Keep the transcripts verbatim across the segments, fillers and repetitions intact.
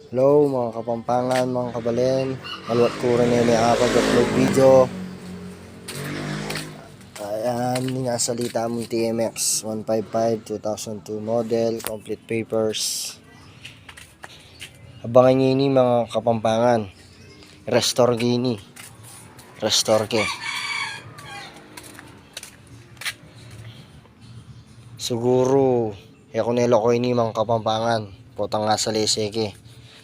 Hello, mga Kapampangan, mga kabalen. Maluat ku rin e mekapag-upload video. Ayan, ini ing asalita mung T M X one five five, two thousand two model, complete papers. Abangan ye ini, mga Kapampangan. Restore ke ini. Restore ke. Siguru e ku ne lokoy ini, mga Kapampangan. Potang asalese ke.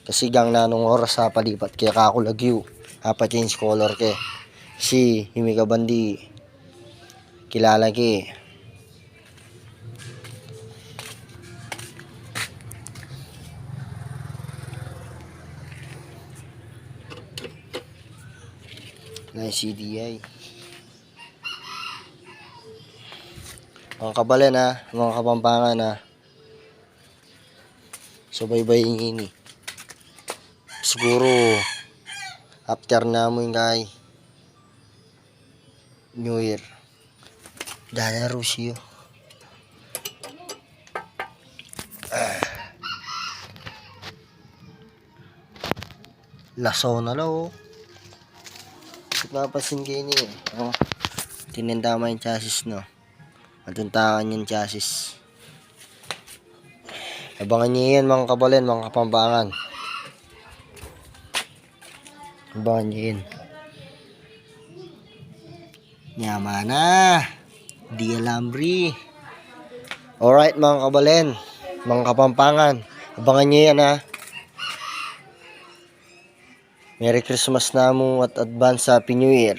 Kasi gana nung oras apalipat ke kaku lagyu, apa-change color ke. Kasi e mi kabandi kilala ke. Na C D I. Mga kabalen, a, mga Kapampangan, a. Subaybay ngeni. Siguru after na mu ing kay New Year. Dana Rusio. Ah. Laso na la, o. Kit mapasin ke ini, o. Tinenda ma ing chassis, no. Matuntakan ing chassis. Abangan ye yan, mga kabalen, mga Kapampangan. Abangan ye yan. Nyaman na. Di alambre. Alright, mga kabalen, mga Kapampangan. Abangan ye yan, ha. Merry Christmas na mu at advance Happy New Year.